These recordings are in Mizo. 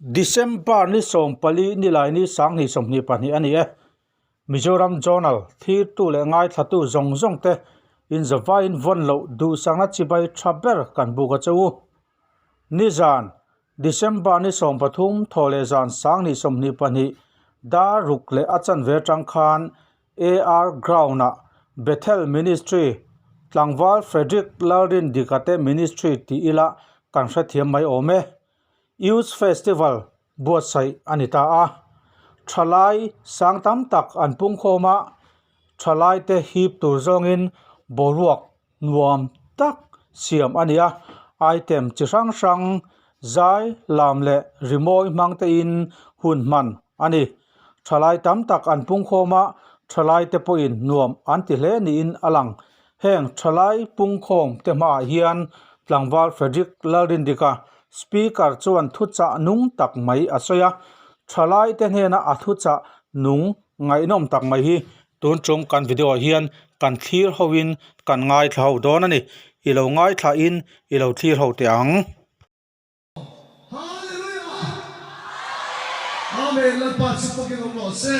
December ni 14 nilaini 2022 a ni e. Mizoram Journal thirtu leh ngaithlatu zawng zawng te inzavaiin vawn loh duhsakna chibai tha ber kan buk a che u. Nizan, December ni 13 thaw leh zan 2022 dar ruk leh a chanve atang khan AR Ground-ah Bethel Ministry, Tlangval Frederick Lalrindika te Ministry tih ila kan hrethiam mai awm e. Youth Festival buatsaih a ni ta a. Thalai sang tam tak an pungkhawm a, thalaite hip tur zawngin boruak nuam tak siam a ni a. Item chi hrang hrang zai, lam leh rimawi hmang tein hun hman a ni. Thalai tam tak an pungkhawm a, thalaite pawhin nuam an ti hle niin a lang. Heng thalai pungkhawm te hmaah hian Tlangval Frederick Lalrindika, Speaker chuan thuchah nung tak mai a sawi a. Thalaite hnena a thuchah nung ngaihnawm tak mai hi Tun chung kan video ah hian kan thlir ho in kan ngaithla ho dawn a ni. I lo ngaithla in i lo thlir ho teh ang. Hallelujah! Amen! Lalpa chu pakin awm rawh se.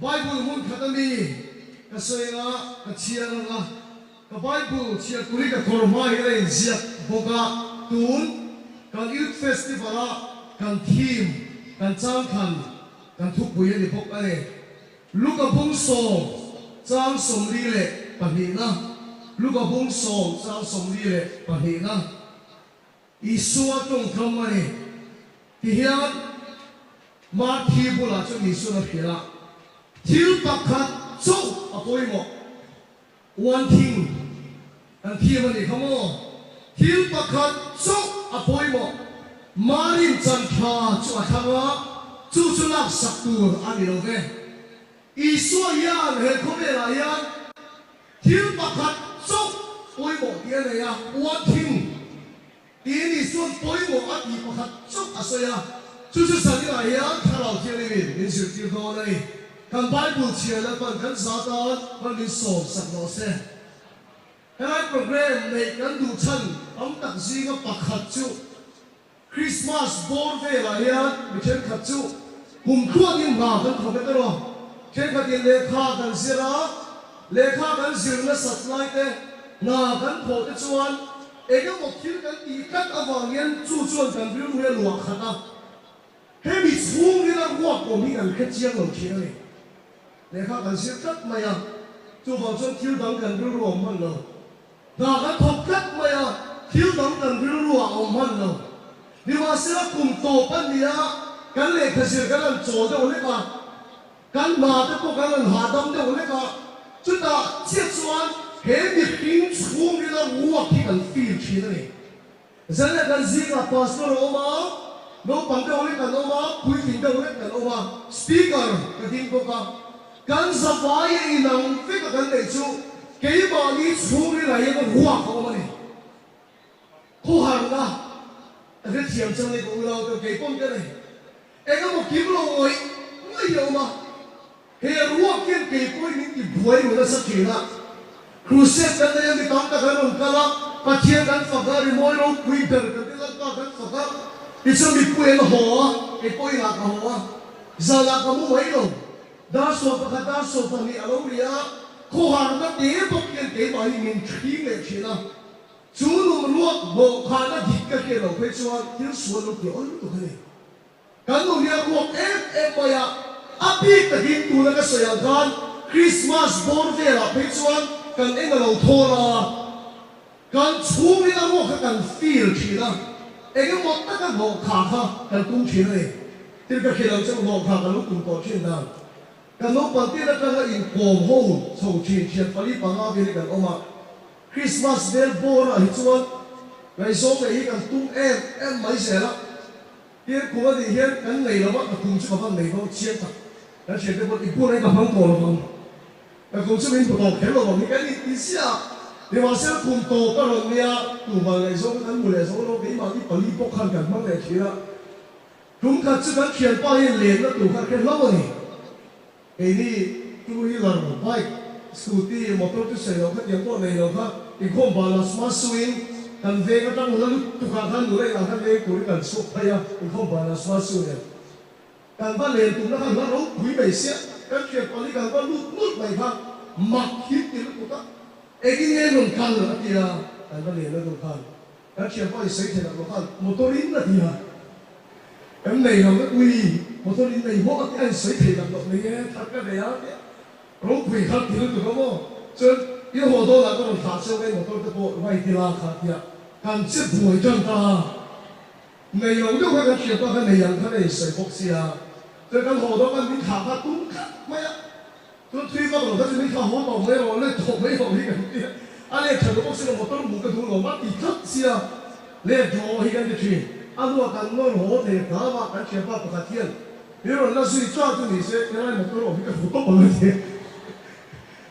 Bible hmun khat a mi ka sawi anga ka chhiar anga ka Bible chhiar tur hi ka kawr hma hian a inziak bawk a, tun kan Youth Festival a kan theme kan changkhan kan thupui a ni bawk a ni. Luka bung sawm chang 42na Luka bung sawm chang 42na Isua tawngkam a ni. Tihian Marthi bulah chuan Isuan a hrilh a, Thil pakhat chauh a pawimawh. One thing kan thiam a nih kha maw? Thil pakhat chauh a pawimawh. Marin chan tha chu a thlang a, chu chu laksak tur a ni lo ve. Isua hian he khawvelah hian thil pakhat chauh pawimawh tih a nei a, one thing. Tiin Isua'n pawimawh a tih pakhat chauh a sawi a, chu chu Sanila hian Thlarau Thianghlimin min zirtir dawn a ni. Kan Bible chhiar Lalpan kan za tan hman min sawm sak rawh se. Helai programme neih kan duh chhan tam tak zinga pakhat chu Christmas bawr velah hian mi thenkhat chu kum tluanin hna kan thawk e tawh a, thenkhatin lehkha kan zir a, lehkha kan zir nasat lai te hna kan thawh te chuan Eng emaw thil kan tih tlat avang hian chu chuan kan rilru hi a luah khat a, hemi chhungrila ruak awm hi kan hre chiang lo thin a ni. Lehkha kan zir tlat mai a, chuvang chuan thil dang kan rilru a awm hman lo. Hna kan thawk tlat mai a, thil dang kan rilru ah a awm hman lo. Nimahsela kum tawp a ni a, kan lehkha zir kan han chawl deuh hlek a, Kan hna te pawh kan rawn hahdam deuh hlek a, chutah chiah chuan he mihring chhungrila ruak hi kan feel thin a ni. Zanleh kan zingah pastor a awm a, naupang deuh hlek kan awm a, puitling deuh hlek kan awm a, speaker ka ding bawk a. Kan zavai a inang vek a kan neih chu keimahni chhungrila hian ruak a awm a ni. Khawharna a hrethiam chang ni ka u lau deuh kei pawn ka nei. Eng emaw kim lo ngawih ngawih a awm a, he ruak hian kei pawhin min ti buai ru nasa thin a. Crusade kan nei a, mi tam tak an rawn kal a, Pathian kan fak a, rimawi ropui ber kan ti Lalpa kan fak a, tichuan mipui an haw a, kei pawhin ah ka haw a, zanah ka mu mai lo. Dar 11 dar 12 a lo ri a, khawharna te bawk hian keimah hi min thing leh thin a. Chu nunruak hnawhkhahna dik ka hriat loh phei chuan thil sual lo tih awl lutuk a ni. Kan nun hi a ruak em em mai a, a bik takin tuna ka sawi ang khan Krismas bawr velah phei chuan kan eng a lo thawl a, kan chhungin a ruak kha kan feel thin a, eng emaw taka hnawhkhah kha kan tum thin a ni. Thil ka hrilh ang chu hnawhkhah ka lo tum tawh thin dan. Kan naupang tin atanga inkawm ho chho thin thian pali panga vel hi kan awm a. Christmas vel bawrah hi chuan ngaihzawng neih hi kan tum em em mai zel a, tin kum a nih hian kan nei lo va, ka kum chu ka van nei dawn chiang tak, kan hriat te pawh i bulah hi ka hmang tawh lo vang, ka kum chu min hmu tawh kher lo vang hi kan inti ziah a, nimahsela kum tawp a rawn nia, tuman ngaihzawng kha kan hmu leh zo lo, keimahni pali pawh khan kan hmang leh thin a, kum khat chu kan thianpa hian lenna tur kha a hre hlauh a ni. Keini two wheeler, bike, scooty, motor chu sawi loh kha tiang pawh nei lo kha inkhawm bal a smart suing. kan veng atang la lutuk ah khan nula inah khan leng turin kan chhuak phei a, inkhawm banah chuan su nen kan va len tumna khan hla ropui mai sia, kan thian pali kan va lut nulh mai kha mak hi ti lutuk a, engin nge rawn kal a ti a, kan va len na deuh khan kan thian pawh a insawi thei tak lo khan motor in a ti a, kan nei lo vek ui motor in nei maw a ti a, a insawi thei tak lo nei e thar ka nei a a ti a. Ropui kha ti lutuk a maw? Chuan i haw dawn ah ka rawn thlah cheu mai motor te pawh right ila kha tia kan che buai tan ta a. Nei lo deuh kha kan hriat pawh kha nei ang kha nei sawi bawk sia. Chuan kan haw dawn khan min thlah kha tum tlat mai a. Chuan thui vak lo kha chu min thlah haw tawh mai rawh let tawh mai rawh hi kan tia. A let tha duh bawk si lo motor hmuh ka duh lo mah ti tlat sia. Let rawh hi kan ti thin. A hnuah kan nawr haw thei hram a kan thianpa pakhat hian I rawn la zui char chu ni se, helai motor awm hi ka hmu tawp ang a ti.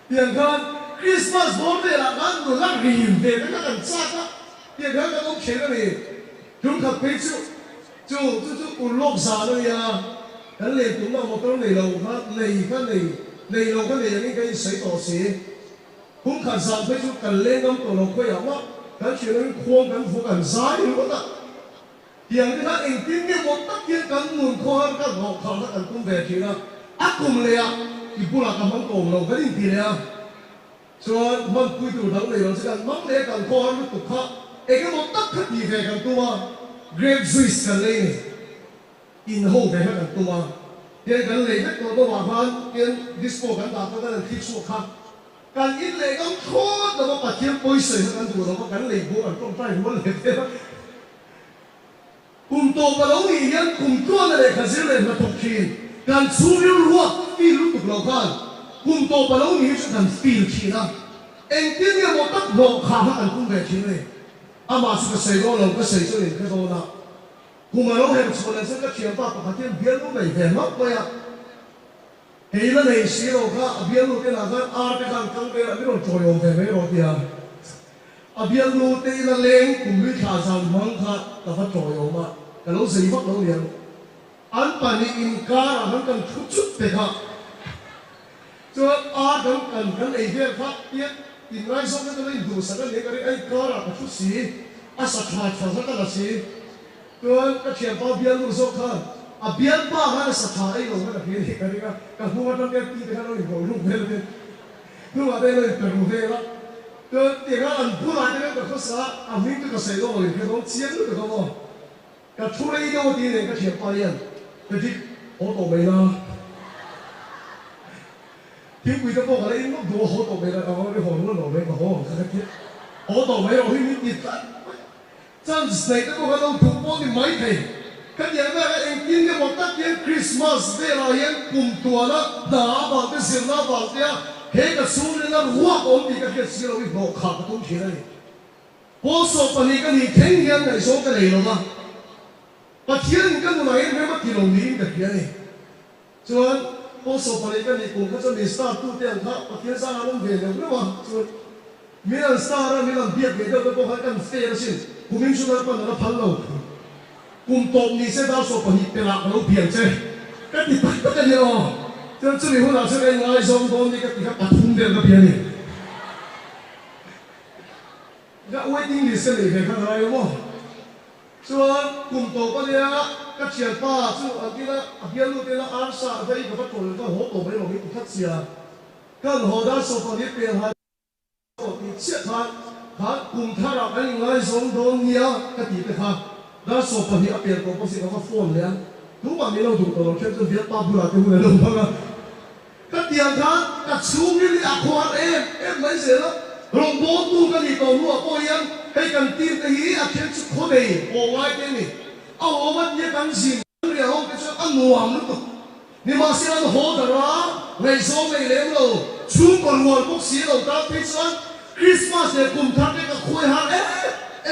Tiang khan Christmas bawr velah khan nula rim ve te kha kan chak a, tiang khan kan awm thin a ni. Tumkhat phei chu chu chu chu urlawk zan a nia, kan len tumna motor nei lo kha nei kha nei nei lo kha nei angin kan insawi tawh si. Kumkhat zan phei chu kan leng ngam tawh lo khawiah mah kan hriat loin khuang kan vuk an zai ringawt a. Tiang te khan engtin nge maw tak hian kan nun khawhar ka hlawh khalh kha kan tum ve thin a, a kum leh ah i bulah ka hmang tawh lo kan inti leh a, chuan hmanpui tur dang nei lo chu kan hmang leh a kan khawhar lutuk kha eng emaw tak kha tih ve kan tum a, grape juice kan lei ni in ho ve kha kan tum a, tiang kan lei vek tawh hnawmah khan tiang disco kan dah kha kan han thli chhuak kha. Kan in leh ngam thlawt lo va, Pathian pawisawi kha kan duh lo va, kan lei bawk an tawngtai rual leh vel a. Kum tawp a lo nih hian kum tluana lehkha zir leh hnathawk thin kan chhungril ruak feel lutuk lo khan kum tawp a lo nih hi chu kan feel thin a, engtin nge maw tak hlawh khah kha kan tum ve thin a ni. Amah chu ka sawi dawn lo, ka sawi chuan in hre dawn a. Kum a lo her chhuah leh chuan ka thianpa pakhat hian bialnu nei ve hlauh mai a. Kei la nei si lo kha a bialnu te lah khan ar te khan kal vel a min rawn tawiawm ve mai rawh tia a bialnu te ina leng kum lui thla zan hmang kha ka va tawiawm a, ka lo zei vak lo niang. An pahnih inkar ah khan kan thu chut te kha chuan ar kan kan kan ei vel kha tia inngaizawng te chuan a induhsak a nia ka ring a inkar ah ka thu si a sa tha tha kha ka la si. Chuan ka thianpa bialnu zawk khan a bialpa khan a sa tha ei lo khan a hria nih ka ring a, ka hnung atang te ti te khan a lo inrawlh ruk vel a tin, hnungah te a lo inpe ru vel a, chuan tiang khan an bulah te khan ka khawsa a, a hming chu ka sawi dawn lo inhre dawn chiang lutuk a maw, ka thu rei deuh a ti nen ka thianpa hian ka dik haw tawh mai la, thingpui te pawh ka la in lawk duh a haw tawh mai la, ka haw rual lo mai ka haw ang kha ka ti a, haw tawh mai rawh hi min ti tlat mai. Chance neih te pawh kan lo duh pawh ni mai thei. Ka tiang ber a engtin nge maw tak hian Christmas velah hian kum tuana hna avang te zirna avang te a he ka chhungril a ruak awm tih ka hriat si lo hi hlawh khah ka tum thin a ni. Pawl 12 ka nih thleng hian ngaihzawng ka nei lo va, Pathianin ka nunah hian rem a ti lo niin ka hria a ni. Chuan Paul 12 ka nih kum kha chuan min star tu te ang kha Pathian zang an awm ve neuh neuh a, chuan min an star a min an biak ve deuh te pawh khan kan fair asin, kumin chu Lalpan a la phal lo, kum tawp ni se dar 12 pelh ah ka lo biang che ka ti tak tak a ni aw, chuan chumi hunah chuan ka inngaizawng dawn ni ka ti kha pathum vel ka bia a ni. Ka waiting list ka neih ve kha ngai lo maw? Chuan kum tawp a nia, ka thianpa chu an tin a, a bialnu te la arsa a vei ka va tawlh ka haw tawh mai lo min ti tlat sia. Kan haw dan 12 pel han tawh tih chiah khan khan kum tharah kan inngaizawng dawn nia ka tih te kha dar 12 a pel tawh bawk si ka va phone leh a, tumah min lo duh tawh lo then chuan bialpa bulah te hun a lo hmang a. Ka tiang khan ka chhungin hi a khuar em em mai zel a, rawngbawltu ka nih tawh hnuah pawh hian hei kan team te hi a then chu khaw nei haw ngai te a ni. A haw vat nia kan zin kan riah ho te chuan a nuam lutuk. Nimahsela an haw dar a, ngaihzawng nei lem lo, chhungkaw rual bawk si lo tan phei chuan Christmas leh kum thar te ka khuai har em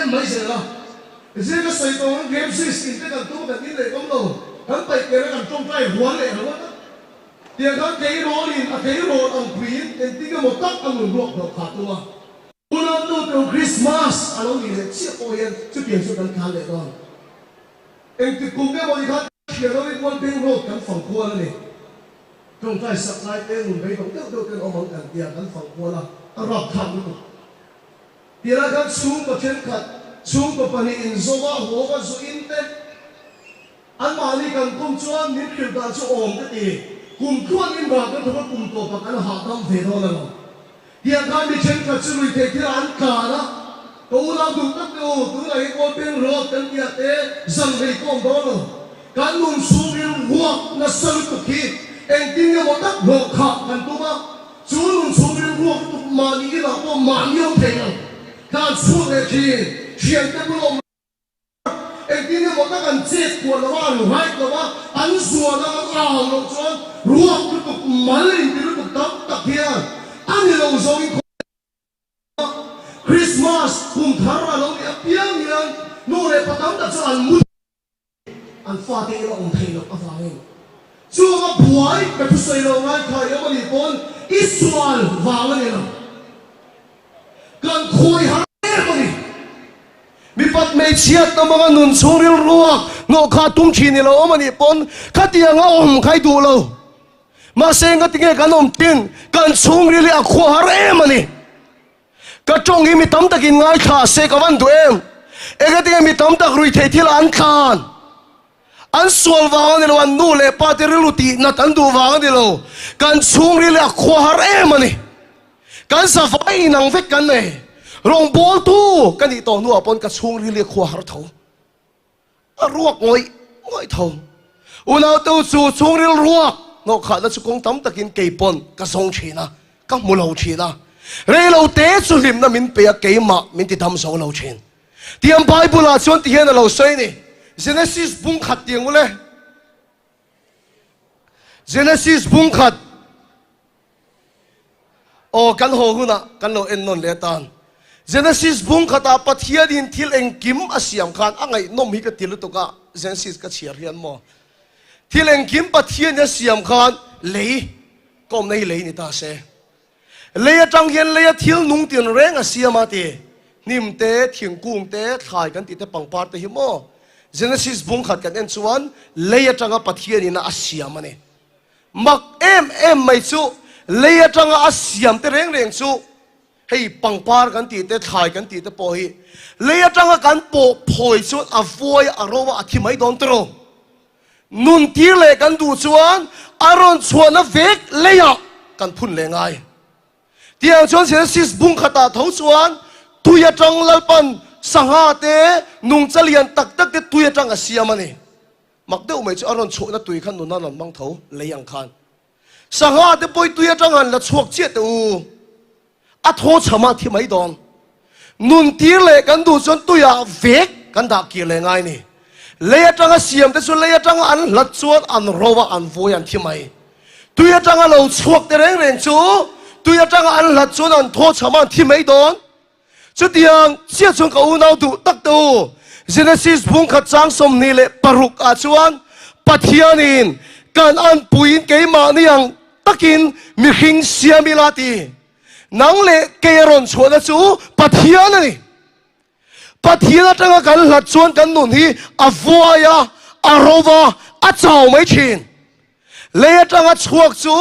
em mai zel a. Zir ka sawi tawh ang Grape juice in te kan tum a kan in leh awm lo, kan paih ker a kan tawngtai rual leh lo a. Tiang khan tleirawl-in a tleirawl ang puiin engtin emaw tak a nun ruak hlauh kha tum a. Unau tu Christmas a lo nih leh chiah pawh hian chutiang chu kan tlan leh dawn. Engtik kum emaw ni khan Thianawin Mualpeng Road kan fang kual a ni. Tawngtai sak lai te nun beidawng deuh deuh ten awm ang kan tia kan fang kual a, a rapthlak lutuk. Tiang khan chhungkaw thenkhat. Chhungkaw pahnihin zawma huawa zu in te anmahni kan tum chuan min hrilh dan chu awm ka ti. Kum tluan in rah kan thawk a kum tawpah kan hahdam ve dawn a lo. Tiang khan mi thenkhat chu lui theih thil an tlan a, ka unau duh tak te u, tunah hi Kawlpeng Road kan tih ah te zan rei pawh awm dawn lo. Kan nun chhungin ruak nasa lutuk hi engtin nge maw tak hlawh khah kan tum a, chu nun chhungin ruak lutuk mahni inah pawh mahni awm thei lo. Tlan chhuak leh thin, thiante bul awm lo, engtin nge maw tak an chet kuah lo a, an right lo a, an zuan a, an au loh chuan ruak lutuk mal inti lutuk tam tak hian a ni lo zawngin khawvel a Krismas kum thar a lo nih apiang hian nu leh pa tam tak chu an mu An fate ila awm theih loh avangin chuanga buai ka thusawi lo ngai kha i awm a nih pawn i sual vang a ni lo. Kan khawi har em a ni. Mipat hmeichhiat na hmanga nun chhung rilruak hnawh kha tum thin i lo awm a nih pawn khatianga awm kha i duh lo. Mahse ngatinge kan awm tin kan chhungril hi a khua har em a ni. Ka tawng hi mi tam takin ngaithla se ka van duh em? Engatinge mi tam tak ruihtheih thil an thlan? An sual vang a ni lo, an nu leh pa te rilru tih nat an duh vang a ni lo. Kan chhungril hi a khua har em a ni. Kan zavai inang vek kan nei. Rawngbawltu ka nih tawh hnuah pawn ka chhungril hi a khua har tho. A ruak ngawih ngawih tho. Unaute u chu chhungril ruak hnawhkhahna chu kawng tam takin kei pawn ka zawng thin a, ka hmu lo thin a. Rei lo te chu hlimna min pe a, keimah min ti dam zo lo thin. Tiang Bible ah chuan ti hian a lo sawi ni. Genesis bung khat tiang ule. Genesis bung khat. Aw, kan haw hunah kan lo en nawn leh atan. Genesis bung khatah Pathianin thil engkim a siam khan a ngaihnawm hi ka ti lutuk a, Genesis ka chhiar hian maw. Thil engkim Pathianin a siam khan lei ka awmna hi lei ni ta se. Lei atang hian leia thil nung tin reng a siam a ti. Hnim te, thingkung te, thlai kan tih te, pangpar te hi maw. Genesis bung khat kan en chuan lei atanga Pathianin a siam a ni. Mak em em mai chu lei atanga a siam te reng reng chu hei pangpar kan tih te thlai kan tih te pawh hi lei atanga kan pawh phawi chuan a vuai a ro a a thi mai dawn tiraw. Nun tir leh kan duh chuan a rawn chhuahna vek leiah kan phun leh ngai. Tiang chuan Genesis bung khatah tho chuan tui atang Lalpan sangha te nungcha lian tak tak te tui atang a siam a ni. Mak deuh mai chu a rawn chhuahna tui kha nuna rawn hmang tho lei ang khan sangha te pawi tui atang han la chhuak chiah teh u. A thaw chham a thi mai dawn. Nun tir leh kan duh chuan tuiah vek kan dah kir leh ngai ni. Lei atanga siam te chu lei atanga an hlat chuan an ro a an vawi an thi mai. Tui atanga lo chhuak te reng reng chu tui atanga an hlat chuan an thaw chham a an thi mai dawn. Chutiang chiah chuan ka unau duh tak te u, Genesis bung khat chang 26 ah chuan Pathianin kan anpuiin keimahni ang takin mihring siam ila ti. Nang leh kei a rawn chhuahna chu Pathian a ni. Pathian atanga kan hlat chuan kan nun hi a vuai a, a ro va, a chau mai thin. Lei atanga chhuak chu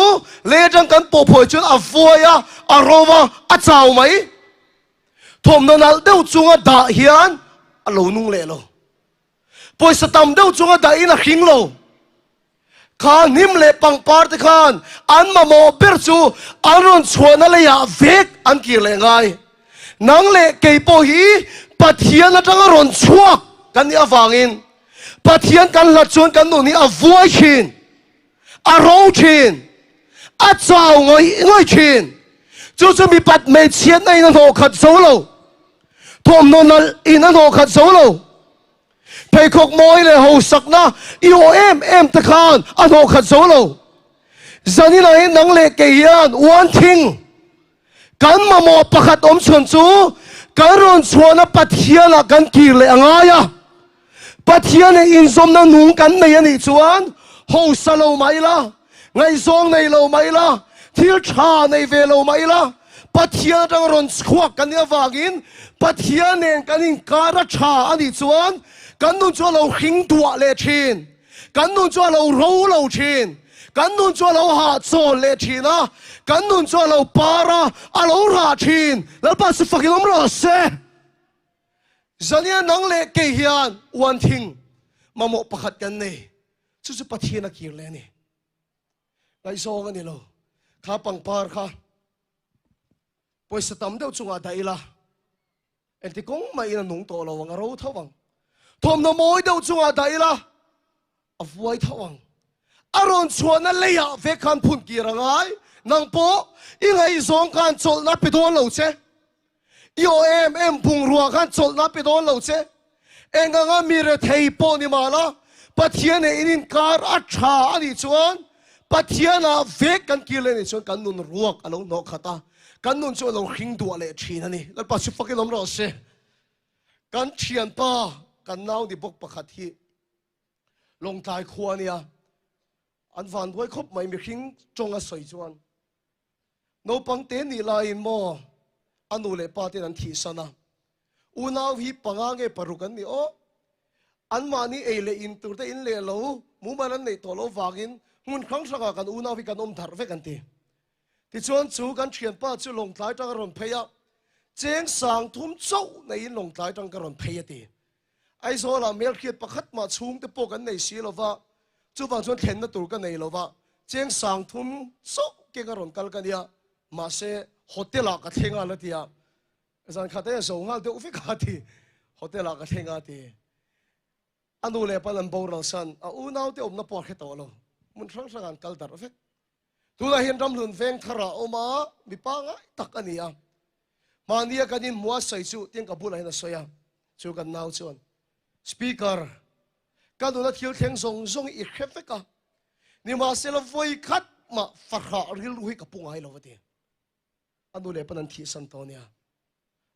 lei atang kan pawh phawi chuan a vuai a, a ro va, a chau mai. Thawmhnaw nalh deuh chunga dah hian a lo nung leh lo. Pawisa tam deuh chunga dahin a hring lo. Kha hnim leh pangpar te khan an mamawh ber chu an rawn chhuahna leiah vek an kir leh ngai. Nang leh kei pawh hi Pathian atanga rawn chhuak kan nih avangin Pathian kan hlat chuan kan nun hi a vuai thin, a ro thin, a chau ngawih ngawih thin. Chu chu mipat hmeichhiatna in a hnawh khat zo lo, thawmhnaw nalh in a hnawh khat zo lo, pheikhawk mawi leh hausakna i aw em em te khan a hnawh khat zo lo. Zaninah hian nang leh kei hian one thing Kan mamawh pakhat awm chhun chu kan rawn chhuahna Pathianah kan kir leh a ngai a. Pathian leh inzawmna nung kan nei a nih chuan hausa lo mah ila, ngaihzawng nei lo mah ila, thil tha nei ve lo mah ila, Pathian atanga rawn chhuak kan nih avangin Pathian nen kan inkar a tha a nih chuan kan nun chu a lo hring duah leh thin. Kan nun chu a lo ro lo thin, kan nun chu a lo hahchawl leh thin a, kan nun chu a lo par a, a lo rah thin. Lalpa chu fakin awm rawh se. Zania nang leh kei hian uan thing mamawh pakhat kan nei. Chu chu Pathian a kir leh a ni. Ngaihzawng a ni lo. Kha pangpar kha pawisa tam deuh chungah dah ila. Engti kawng mahin a nung tawh lo ang, a ro tho ang. Thawmhnaw mawi deuh chungah dah ila, a vuai tho ang. A rawn chhuahna leiah vek khan phun kir a ngai. Nang pawh i ngaihzawng khan chawlhna pe dawn lo che. I aw em em bungrua khan chawlhna pe dawn lo che. Eng anga mi rethei pawh ni mah la, Pathian he in inkar a tha a nih chuan, Pathianah vek kan kir leh a nih chuan kan nun ruak a lo hnawh khat a, kan nun chu a lo hring duah leh thin a ni. Lalpa chu fakin awm rawh se. Kan thianpa, kan nau ni bawk pakhat hi Lawngtlai khua a nia, an vanduai khawp mai mihring tawng a sawi chuan. Naupang te nih laiin maw a nu leh pa ten an thihsan a, unau hi panga nge paruk an ni aw. Anmahni ei leh in tur te in leh lo, mumal an neih tawh loh vangin hmun hrang hrangah kan unau hi kan awm darh vek an ti. Tichuan chu kan thianpa chu Lawngtlai tang a rawn phei a, cheng sang thum chauh neiin Lawngtlai tang ka rawn phei a ti. Aizawlah hmelhriat pakhat mah chhungte pawh kan nei si lova, chuvang chuan thlenna tur ka nei lova, cheng sang thum chauh keng a rawn kal ka nia, mahse hotel ah ka thleng a la ti a, zan khat a zo nghal deuh vek a ti, hotel ah ka thleng a ti. A nu leh pa'n an boral san, a unaute awmna pawh a hre tawh lo, hmun hrang hrangah an kal darh vek. Tunah hian ramhlun veng tharah a awm a, mi pangngai tak a ni a. Mahnia kan inhmuh a sawi chu tiang ka bulah hian a sawi a, chu kan nau chuan, Speaker, ka nuna thil thleng zawng zawng hi i hre vek a, nimahsela vawi khat mah fahrah rilru hi ka pu ngai lo a ti. A nu leh pawn an thihsan tawh a nia.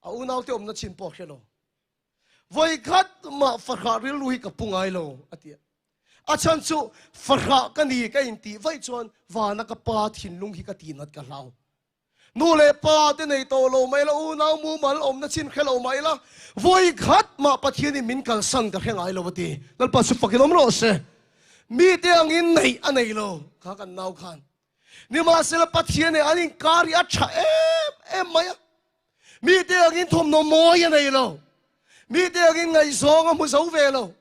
A unaute awmna chin pawh a hre lo. Vawi khat mah fahrah rilru hi ka pu ngai lo, a ti a. A chhan chu fahrah ka ni ka intih vaih chuan vana ka pa thinlung hi ka tihnat ka hlau. Nu leh pa te nei tawh lo mai la, unau mumal awmna chin hre lo mai la, vawi khat mah Pathianin min kalsan ka hre ngai lo, a ti. Lalpa chu fakin awm rawh se. Mite angin neih a nei lo, kha kan nau khan. Nimahsela Pathian nen an inkar hi a tha em em mai a. Mite angin thawmhnaw mawi a nei lo. Mite angin ngaihzawng a hmu zo ve lo.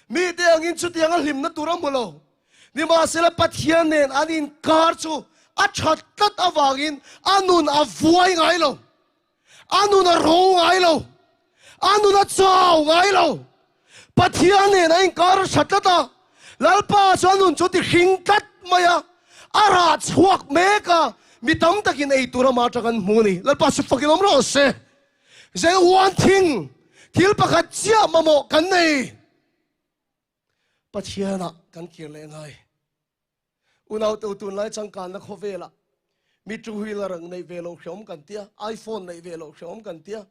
Mite angin chutianga hlimna tur a hmu lo. Nimahsela Pathian nen an inkar chu a tha tlat avangin a nun a vuai ngai lo. A nun a ro ngai lo. A nun a chau ngai lo. Pathian nen a inkar a tha tlat a, Lalpa chu a nun chu ti hring tlat mai a, a rah chhuak mek a, mi tam takin ei tur ama atang an hmu a ni. Lalpa chu fakin awm rawh se. Zeng huan thing thil pakhat chiah mamawh kan nei. Pathianah kan kir leh ngai. Unaute u tunlai changkanna khawvelah mi two wheeler ang neih ve loh hreawm kan tia, iPhone neih ve loh hreawm kan tia,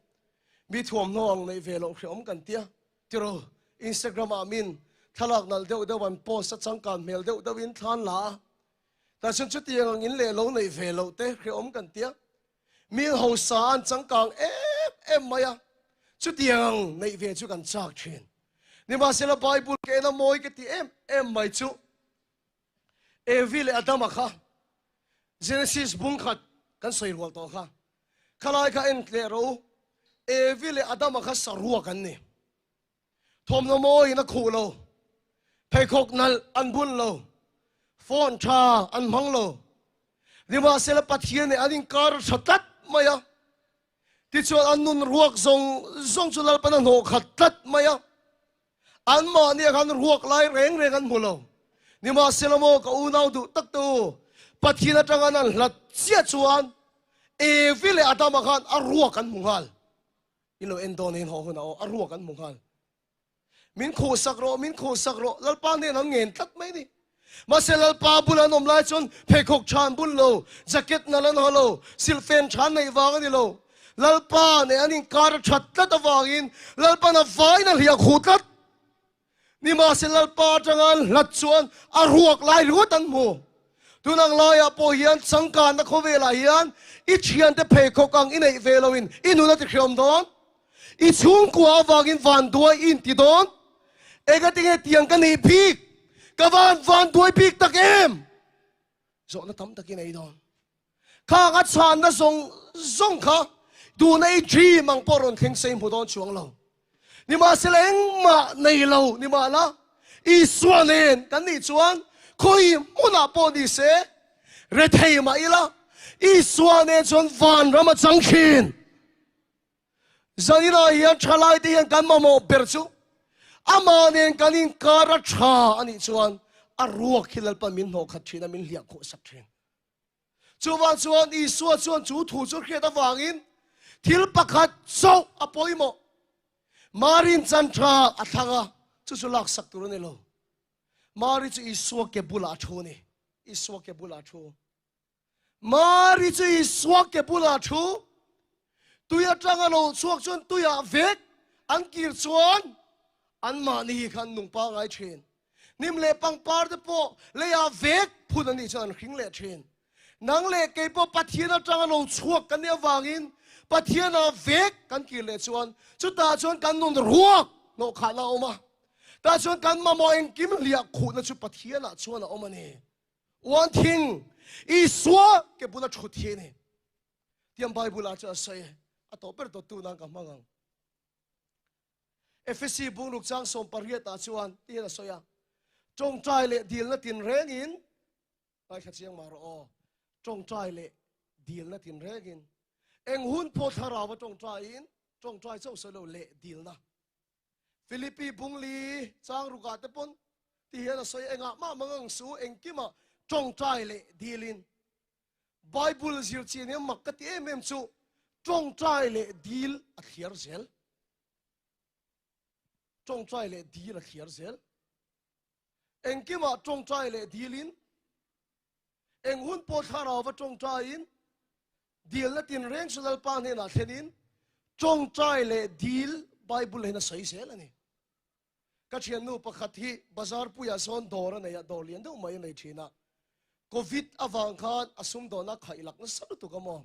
mi thuamhnaw ang neih ve loh hreawm kan tia. Tiraw, Instagram ah min thlalak nalh deuh deuh an post a changkan hmel deuh deuh in thlan la a, tahchun chutiang ang in leh lo neih ve loh te hreawm kan tia. Mi hausa an changkang em em mai a, chutiang ang neih ve chu kan chak thin. Nimahsela Bible ka en a mawi ka ti em em mai chu Evi leh Adama kha Genesis bung khat kan sawi rual tawh kha. Khalai kha en tleh rawh u. Evi leh Adama kha saruak an ni. Thawmhnaw mawiin a khuh lo. Pheikhawk nalh an bun lo. Phone tha an hmang lo. Nimahsela Pathian nih an inkar a tha tlat mai a. Tichuan an nun ruak zawng zawng chu Lalpan a hnawh khat tlat mai a. Anmahni ah khan ruak lai reng reng an hmu lo. Nimahsela maw ka unau duh tak te u, Pathian atanga an hlat chiah chuan Evi leh Adama khan a ruak an hmu nghal. In lo en dawn in haw hunah aw, a ruak an hmu nghal. Min khuhsak rawh, min khuhsak rawh, Lalpa hnen an ngen tlat mai ni. Mahse Lalpa bul an awm lai chuan pheikhawk tha an bun lo, jacket nalh an ha lo, silhfen tha an neih vang a ni lo. Lalpa nen an inkar a that tlat avangin Lalpa'n a vaiin a hliah khuh tlat. Nimahse Lalpa atanga an hlat chuan a ruak lai ringawt an hmu. Tun ang laiah pawh hian changkanna khawvelah hian i thiante pheikhawk ang i neih ve loin i nun a ti hreawm dawn. I chhungkua avangin vanduai i inti dawn. Engatinge tiang ka nih bik? Ka van vanduai bik tak em? Zawhna tam tak i nei dawn. Khang a chhanna zawng zawng kha tuna i dream ang pawh rawn thleng sei hmu dawn chuang lo. Nimahsela engmah nei lo ni mah la, Isua nen kan nih chuan khawi hmunah pawh ni se, rethei mah ila, Isua nen chuan vanram a chang thin. Zaninah hian thalaite hian kan mamawh ber chu amah nen kan inkar a tha a nih chuan a ruak hi Lalpa min hnawh khat thin a, min hliah khuh sak thin. Chuvang chuan Isua chuan chu thu chu hriat avangin thil pakhat chauh a pawimawh. Marin chan tha a thlang a, chu chu laksak tur a ni lo. Mari chu Isua ke bulah a thu a ni. Isua ke bulah a thu. Mari chu Isua ke bulah a thu. Tui atanga lo chhuak chuan tuiah vek an kir chuan anmahni kha an nung pangai thin. Hnim leh pangpar te pawh leiah vek phun an nih chuan an hring leh thin. Nang leh kei pawh Pathian atanga lo chhuak kan nih avangin Pathianah vek kan kir leh chuan chutah chuan kan nun ruak hnawhkhahna a awm a. Tah chuan kan mamawh engkim hliah khuhna chu Pathianah chuan a awm a ni. One thing, Isua ke bula thut hi a ni. Tiang Bible-ah chuan a sawi e, a tawh ber dawttu nan ka hmang ang. Efesi bungruk chang sawmpariatah chuan ti hian a sawi a, Tawngtai leh dilna tinrengin, ngaithla chiang mah rawh aw, tawngtai leh dilna tinrengin, eng hun pawh thlarau a tawngtaiin, tawngtai chauh sawi lo leh dilna. Philippi bungli chang rukah te pawn ti hian a sawi a, engah mah mangang su engkimah tawngtai leh dilin. Bible zir chian hian mak ka ti em em chu tawngtai leh dil a thliar zel. Tawngtai leh dil a thliar zel. Engkimah tawngtai leh dilin, eng hun pawh thlarau va tawngtaiin, dilna tinreng chu Lalpa hnenah thlenin tawngtai leh dil Bible hian a sawi zel a ni. Ka thiannu pakhat hi bazar puiah sawn dawr a nei a, dawr lian deuh mai a nei thin a. Covid avang khan a sumdawnna khaih lak nasa lutuk a maw.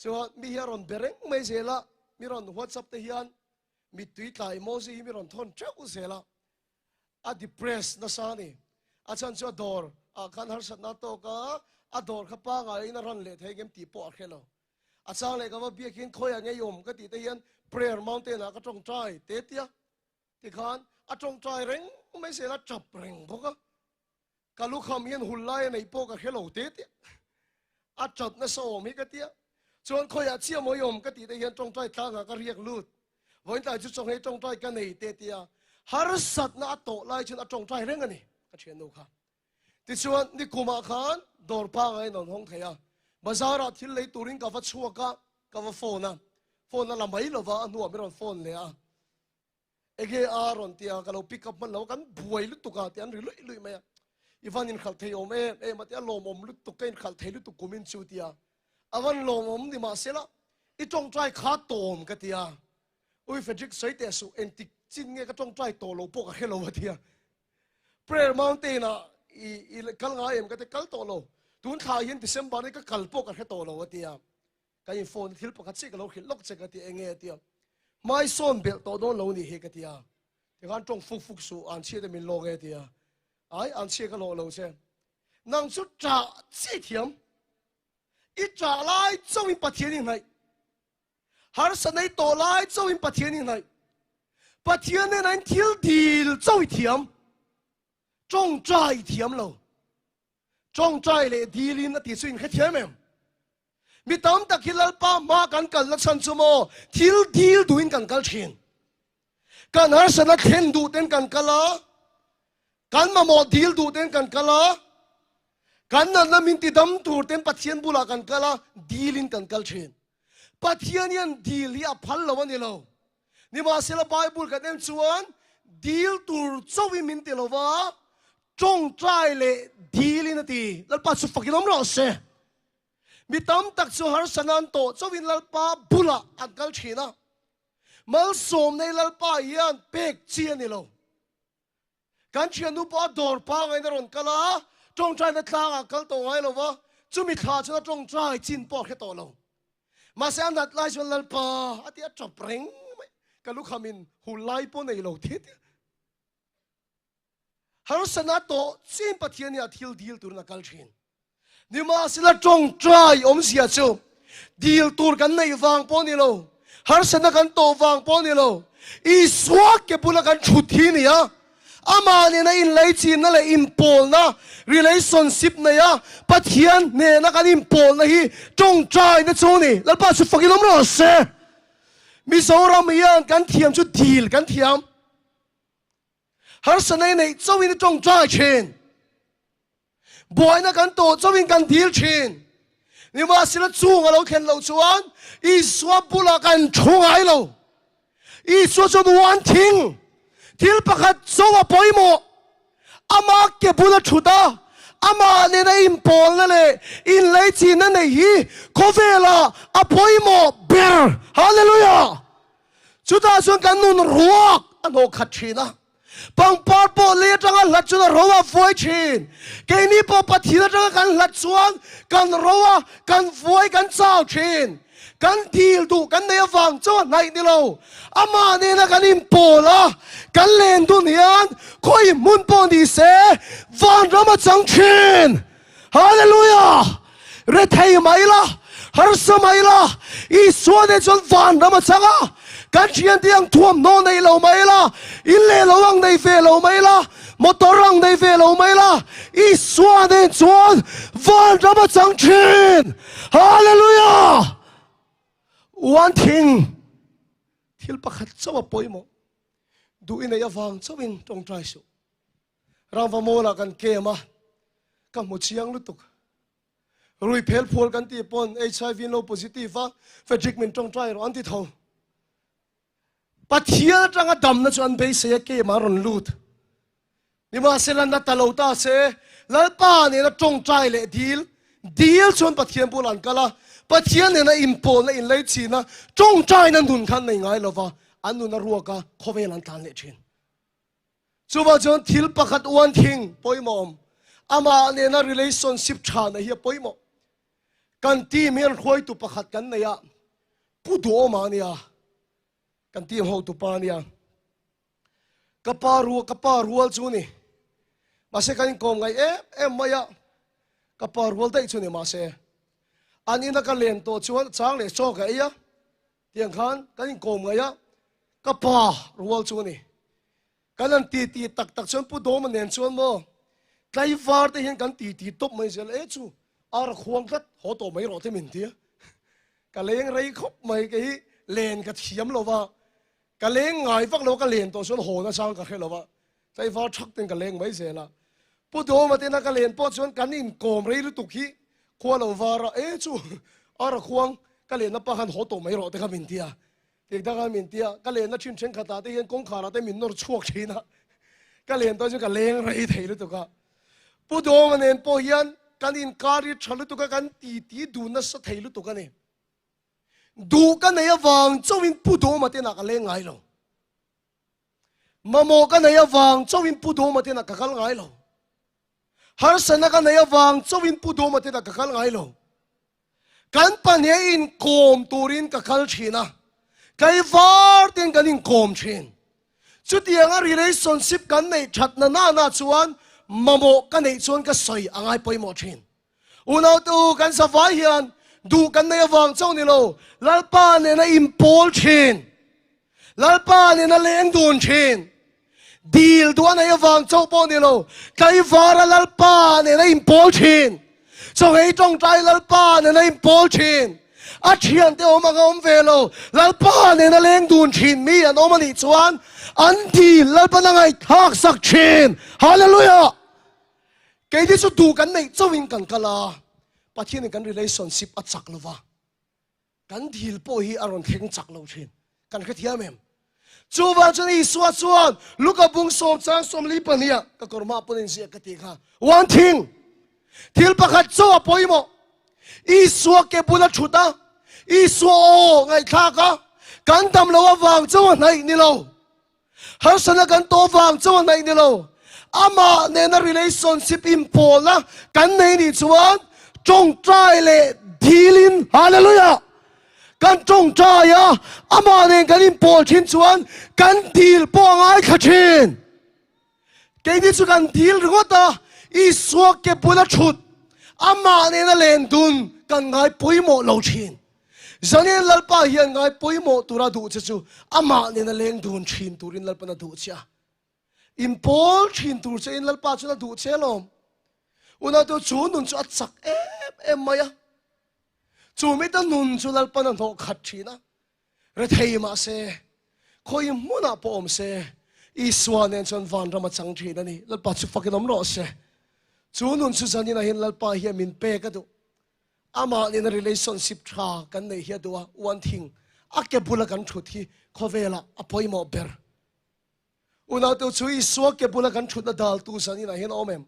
Chuan mi hi a rawn be reng mai zel a, mi rawn WhatsApp te hian mittui tla emoji hi mi rawn thawn teuh zel a. A depress nasa a ni. A chhan chu a dawr ah khan harsatna a tawk a, a dawr kha pangaiin a run leh thei ngem tih pawh a hre lo. A chang leh ka va biakin khawiah ngei awm ka tih te hian prayer mountain ah ka tawngtai te tia. Tikhan a tawngtai reng mai zel a, tap reng bawk a. Ka lukham hian hul lai a neih pawh ka hre lo te tia. A tap nasa awm hi ka tia. Chuan khawiah chiah mawi awm ka tih te hian tawngtai tlangah ka riak lut. Vawiintlai chu chawnghei tawngtai ka nei te tia. Harsatna a tawh lai chuan a tawngtai reng a ni ka thiannu kha. Tichuan nikumah khan dawr pangai in a rawn hawng thei a. Bazar-ah thil lei turin ka va chhuak a, ka va phone a. Phone a la mai lova a hnuah min rawn phone leh a. Enge a rawn ti a, ka lo pick up hman lo a, kan buai lutuk a ti an ri luih luih mai a. I van inkhalh thei awm em em a ti a, lawmawm lutuk, ka inkhalh thei lutuk kumin chu ti a. A van lawmawm ni mahsela i tawngtai kha tawm ka ti a. Ui Frederick sawi teh suh, engtik chin nge ka tawngtai tawh lo pawh ka hre lo a ti a. Prayer Mountain ah i i kal ngai em ka ti, kal tawh lo. Tun thla hian December ni ka kal pawh ka hre tawh lo a ti a. Ka in phone thil pakhat chiah ka lo hrilh lawk che ka ti enge a ti a, hmai sawn belh tawh dawn lo nih hi ka ti a, tikhan tawng fuk fuk suh an chhiat e min lawk e a ti a, ai an chhiat ka hlawh lo che, nang chu ṭah chiah i thiam, i ṭah lai chauhin Pathian i hnaih, harsa nei tawh lai chauhin Pathian i hnaih, Pathian nen a in thil dil chauh i thiam, tawngtai i thiam lo. Tawngtai leh dilin a ti chu inhrethiam em? Mi tam tak hi Lalpa hma kan kalna chhan chu maw thil dil duhin kan kal thin. Kan harsatna thlen duh ten kan kal a, kan mamawh dil duh ten kan kal a, kan natna min tidam tur ten Pathian bulah kan kal a, dilin kan kal thin. Pathian hian dil hi a phal lo a ni lo. Nimahsela Bible kan en chuan dil tur chauhin min ti lo va, tawngtai leh dilin a ti. Lalpa chu fakin awm rawh se. Mi tam tak chu harsa nan tawh chauhin Lalpa bulah an kal thin a. Malsawm nei Lalpa hian pek chi a ni lo. Kan thiannu pawh a dawr pangain a rawn kal a, tawngtaina tlangah kal tawh ngai lo va, chumi thla chuan a tawngtai chin pawh a hre tawh lo. Mahse a nat lai chuan Lalpa a ti a tap reng mai, ka lukhamin hul lai pawh nei lo ti tia. Harsana tawh chin Pathian hi a thil dil turin a kal thin. Nimahsela tawngtai awmzia chu dil tur kan neih vang pawh ni lo, harsatna kan tawh vang pawh ni lo. Isua ke bula kan thut hi ni a, amah nena inlaichinna leh inpawlna, relationship, nei a, Pathian hnena kan inpawlna hi tawngtaina chu a ni. Lalpa chu fakin awm rawh se. Mizoram hian kan thiam chu dil kan thiam. Harsatna i neih chauhin i tawngtai thin. Buaina kan tawh chauhin kan dil thin. Nimahsela chung a lo thlen loh chuan Isua bulah kan thu ngai lo. Isua chuan uan thing thil pakhat chauh a pawimawh. Ama ke bula thut a, amah nena inpawlna leh inleichinna neih hi khawvelah a pawimawh ber. Hallelujah! Chutah chuan kan nun ruak a hnawh khat thin a, pangpar pawh lei atanga hlat chuan a ro a vuai thin. Keini pawh Pathian atanga kan hlat chuan kan ro a, kan vuai, kan chau thin. Kan dil duh kan nei avang chuan hnaih ni lo. Amah nena kan inpawl a, kan len dun hian khawi hmun pawh ni se vanram a chang thin. Hallelujah! Rethei mai la, harsa mai la, Isua nen chuan vanram a chang a, kan thiante ang thuamhnaw nei lo mai la, in leh lo ang nei ve lo mai la, motor ang nei ve lo mai la, Isua nen chuan vanram a chang thin! Hallelujah! One thing, thil pakhat chauh a pawimawh, duh i neih avang chauhin tawngtai suh. Rangva mawlah kan kem a, ka hmu chiang lutuk. Rui phel phual kan tih pawn HIV an lo positive a, Frederick min tawngtai rawh an ti tho. Pathian atanga damna chu an beisei a kem ah rawn lut. Nimahsela na ta lo ta se, Lalpa nena tawngtai leh dil, dil chuan Pathian bulah an kal a, Pathian nena inpawlna inleichhina tawngtaina nun kha an nei ngai lova, an nun a ruak a, khawvel an tlan leh thin. Chuvang chuan thil pakhat uan thing pawimawh awm. Amah nena relationship tha na hi a pawimawh. Kan team hian hruaitu pakhat kan nei a, Pu Duhawma a nia, kan team hotu pa a nia. Ka pa rual, ka pa rual chu ni. Mahse kan inkawm ngaih em em mai a, ka pa rual daih chu ni mahse. An ina ka len tawh chuan chang leh chaw ka ei a, Tiang khan kan inkawm ngaih a, ka pa rual chu a ni. Kan han titi tak tak chuan Pu Dawma nen chuan maw tlaivar te hian kan titi tawp mai zel e chu ar a khuang tlat haw tawh mai rawh te min tia. Ka leng rei khawp mai kei hi len ka thiam lo va, ka leng ngai vak lo ka len tawh chuan haw nachang ka hre lo va, tlaivar thak ten ka leng mai zel a. Pu Dawma tena ka len pawh chuan kan inkawm rei lutuk hi Khua lo var a, e chu ar a khuang, ka lenna pa khan haw tawh mai rawh te kha min ti a, tiang ta khan min ti a, ka lenna thin thenkhatah te hian kawngkharah te min nawr chhuak thin a, ka len tawh chuan ka leng rei thei lutuk a. Pu Dawnga nen pawh hian kan inkar hi tha lutuk a, kan titi dun nasa thei lutuk a ni. Duh ka nei avang chauhin Pu Dawma te inah ka leng ngai lo. Mamawh ka nei avang chauhin Pu Dawma te inah ka kal ngai lo. Harsatna ka nei avang chauhin Pu Dawma te inah ka kal ngai lo. Kan pahnih inkawm turin ka kal thin a, tlaivar ten kan inkawm thin. Chutianga relationship kan neih thatna nana chuan mamawh ka neih chuan ka sawi a ngai pawimawh thin. Unaute u, kan zavai hian duh kan nei avang chauh ni lo, Lalpa nena inpawl thin, Lalpa nena leng dun thin, dil duh a nei avang chauh pawh ni lo, tlaivara Lalpa nena inpawl thin, chawhei tawngtai Lalpa nena inpawl thin, a thiante awm anga awm ve lo, Lalpa nena leng dun thin mi an awm a nih chuan an dil Lalpan a ngaihthlak sak thin. Hallelujah! Keini chu duh kan neih chauhin kan kal a, Pathianin kan relationship a chak lo va, kan dil pawh hi a rawn thleng chak lo thin. Kan hrethiam em? Chuvang chuan Isua chuan Luka bung sawm chang 44 ah ka kawr mah pawn inziak ka tih kha, One thing, thil pakhat chauh a pawimawh, Isua ke bula thut a, Isua aw ngaihthlak a, kan dam lo avang chauh a hnaih ni lo. Harsatna kan tawh vang chauh a hnaih ni lo. Amah nena relationship inpawlna kan nei nih chuan tawngtai leh dilin, Hallelujah! Kan tawngtai a, amah nen kan inpawl thin chuan kan dil pawh a ngaithla thin. Keini chu kan dil ringawt a, Isua ke bula thut, amah nena len dun kan ngai pawimawh lo thin. Zanin Lalpa hian ngai pawimawh tura duh che chu amah nena leng dun thin turin Lalpan a duh che a. Inpawl thin tur che in Lalpa chuan a duh che alawm. Unau chu nun chu a chak em em mai a. Chu mita nun chu Lalpan a hnawh khat thin a. Rethei mahse, khawi hmunah pawh awm se, Isua nen chuan vanram a chang thin a ni. Lalpa chu fakin awm rawh se. Chu nun chu zanin ah hian Lalpa hian min pek a duh. Amah nena relationship tha kan neih hi a duh a, uan thing a ke bula kan thut hi khawvelah a pawimawh ber. Unaute chu Isua ke bula kan thutna daltu zanin ah hian a awm em?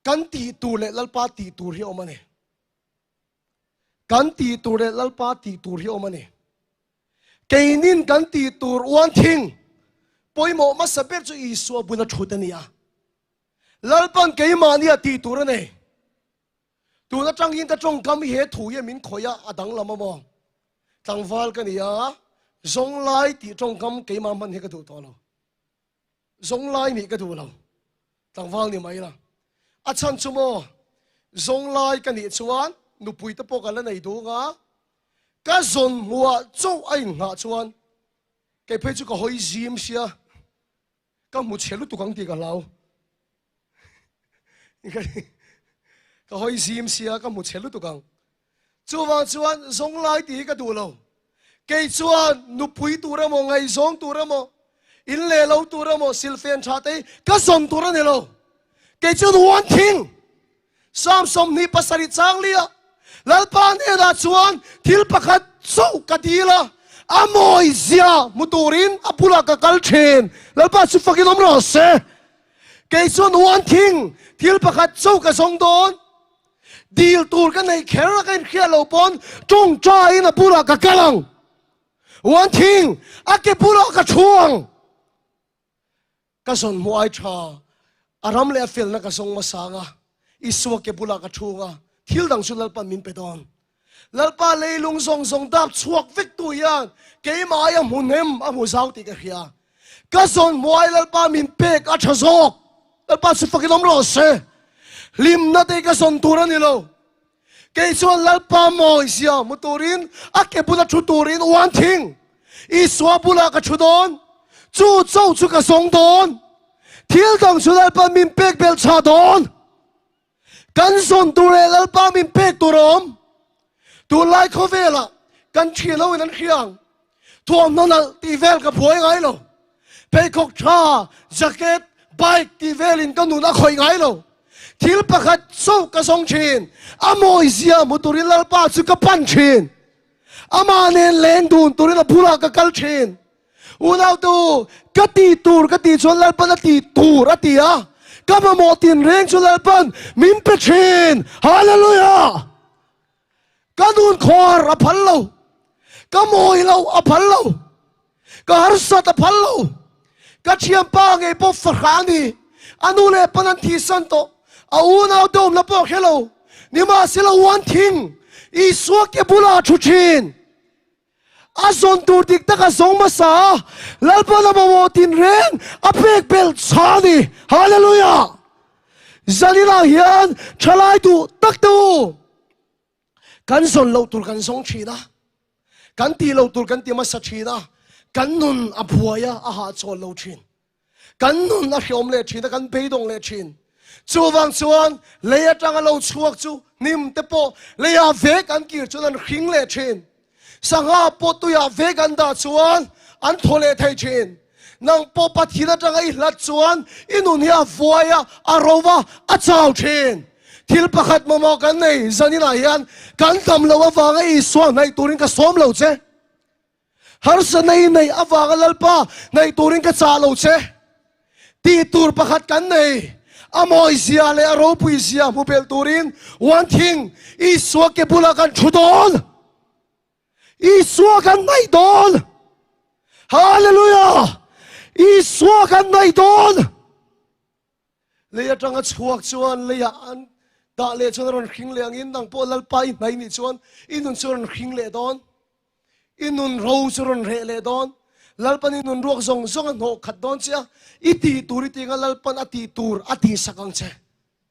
Kan tih tur leh Lalpa tih tur hi a awm a ni. Kan tih tur leh Lalpa tih tur hi awm a ni. Keinin kan tih tur uan thing pawimawh hmasa ber chu Isua bula thut a ni a. Lalpan keimahni a tih tur a nei. Tun atangin ka tawngkam hi he thu hi min khawih a, a danglam a maw? Tlangval ka ni a, zawnglai tih tawngkam keimah hman hi ka duh tawh lo. Zawnglai nih ka duh lo, tlangval ni mai la. A chhan chu maw, zawnglai ka nih chuan nupui te pawh ka la nei duh ang a, ka zawn hmuah chauh a inghah chuan kei phei chu ka hawi zim sia, ka hmu chhe lutuk ang tih ka hlau. Ka hawi zim sia, ka hmu chhe lutuk ang. Chuvang chuan zawnglai tih hi ka duh lo. Kei chuan nupui tur emaw, ngaihzawng tur emaw, in leh lo tur emaw, silfen tha te hi ka zawn tur a ni lo. Kei chuan huan thing Psalm 27 chang lia Lalpa hnenah chuan thil pakhat chauh ka dil a, a mawi zia hmu turin a bulah ka kal thin. Lalpa chu fakin awm rawh se. Kei chuan huan thing thil pakhat chauh ka zawng dawn. Dil tur ka neih kher a ka inhriat loh pawn tawngtaiin a bulah ka kal ang. One thing, a ke bulah ka thu ang. Ka zawn hmuh ai tha, a ram leh a felna ka zawng hmasa ang a, Isua ke bulah ka thu ang a, thil dang chu Lalpa'n min pe dawn. Lalpa leilung zawng zawng dap chhuak vek tu hian keimah ai a hmu hnem, a hmu zau tih ka hria. Ka zawn hmuai Lalpa min pek a tha zawk. Lalpa chu fakin awm rawh se. Hlimna te ka zawn tur a ni lo. Kei chuan Lalpa mawi zia hmu turin a ke bula thu turin uan thing. Isua bulah ka thu dawn. Chu cho chu ka zawng dawn. Thil dang chu Lalpa min pek belh chha dawn. Kan zawn tur leh Lalpa min pek tur a awm. Tunlai khawvelah kan thian ho in an hria ang. Thuamhnaw nalh tih vel ka buai ngai lo. Pheikhawk tha, jacket, bike tih velin ka nun a khawih ngai lo. Thil pakhat chauh ka zawng thin. A mawizia hmu turin Lalpa chu ka pan thin. Amah nen leng dun turin a bulah ka kal thin. Unautu, ka ti tur ka tih chuan Lalpan a ti tur a ti a, ka mamawh tinreng chu Lalpan min pe thin. Hallelujah! Ka nun khawr a phal lo, ka mawi lo a phal lo, ka harsat a phal lo, ka thianpa ngei pawh fahrah a ni, a nu leh pan an thihsan tawh, a unau te awmna pawh a hre lo, nimahsela uan thing Isua ke bulah a thu thin. A zawn tur dik tak a zawng hmasa a, Lalpan a mamawh tinreng a pek belh chha a ni. Hallelujah! Zaninah hian thalai duh tak te u, kan zawn loh tur kan zawng thin a, kan tih loh tur kan ti hmasa thin a, kan nun a buai a, a hahchawl lo thin. Kan nun a hreawm leh thin a, kan beidawng leh thin. Chuvang chuan lei atanga lo chhuak chu hnim te pawh leiah vek an kir chuan an hring leh thin. Sangha pawh tuiah vek an dah chuan an thaw leh thei thin. Nang pawh Pathian atanga i hlat chuan i nun hi a vuai a, a ro va, a chau thin. Thil pakhat mamawh kan nei zaninah hian kan dam loh avanga Isua hnaih turin ka sawm lo che. Harsatna i neih avanga Lalpa hnaih turin ka chah lo che. Tih tur pakhat kan nei. A mawi zia leh a ropui zia hmu belh turin one thing, Isua ke bulah kan thu dawn. Isua kan hnaih dawn. Hallelujah! Isua kan hnaih dawn. Lei atanga chhuak chuan leiah an dah leh chuan a rawn hring leh angin nang pawh Lalpa i hnaih nih chuan i nun chu a rawn hring leh dawn. I nun ro chu rawn reh leh dawn. Lalpan i nun ruak zawng zawng a hnawh khat dawn che a, i tih tur i tih anga Lalpan a tih tur a tihsak ang che.